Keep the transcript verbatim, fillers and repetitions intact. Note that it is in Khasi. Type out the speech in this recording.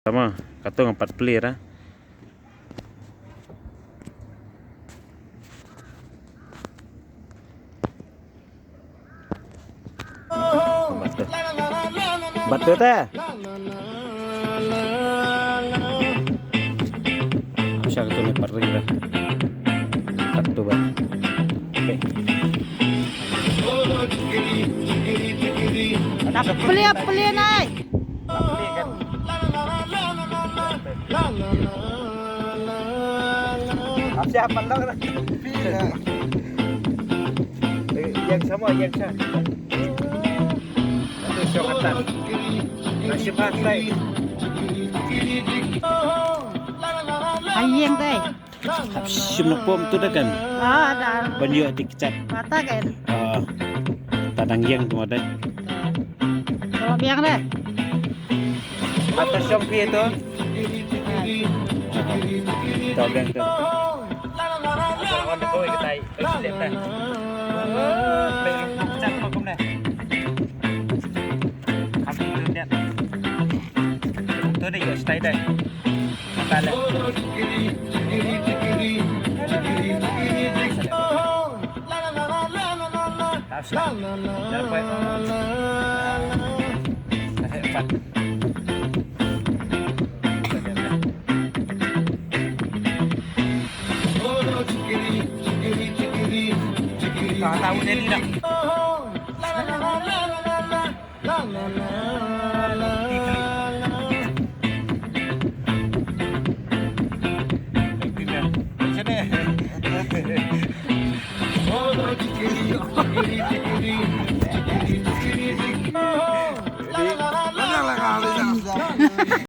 Tama, katto nga pat plie ra. Batu. Batu te. Sha katto ne pat ring ra. Katto ba. Okay. Plie, plie nai. Ap siap pandang dah. Yang sama, yang sama. Aduh, siap atas. Nasib hak, tai. Hai, yang, tai. Hap shim na pom tu dah kan. Ah, dah. Ban ïoh ti kjat. Mata kan. Ah. Ta dang ïeng tu mata. Kalau biang dah. Ata shong phi tu. Ah. Ta biang tu. Ata on ko kitai. Kjat ko kum dah. Hap tu dah. Tu dah ïoh stai dah.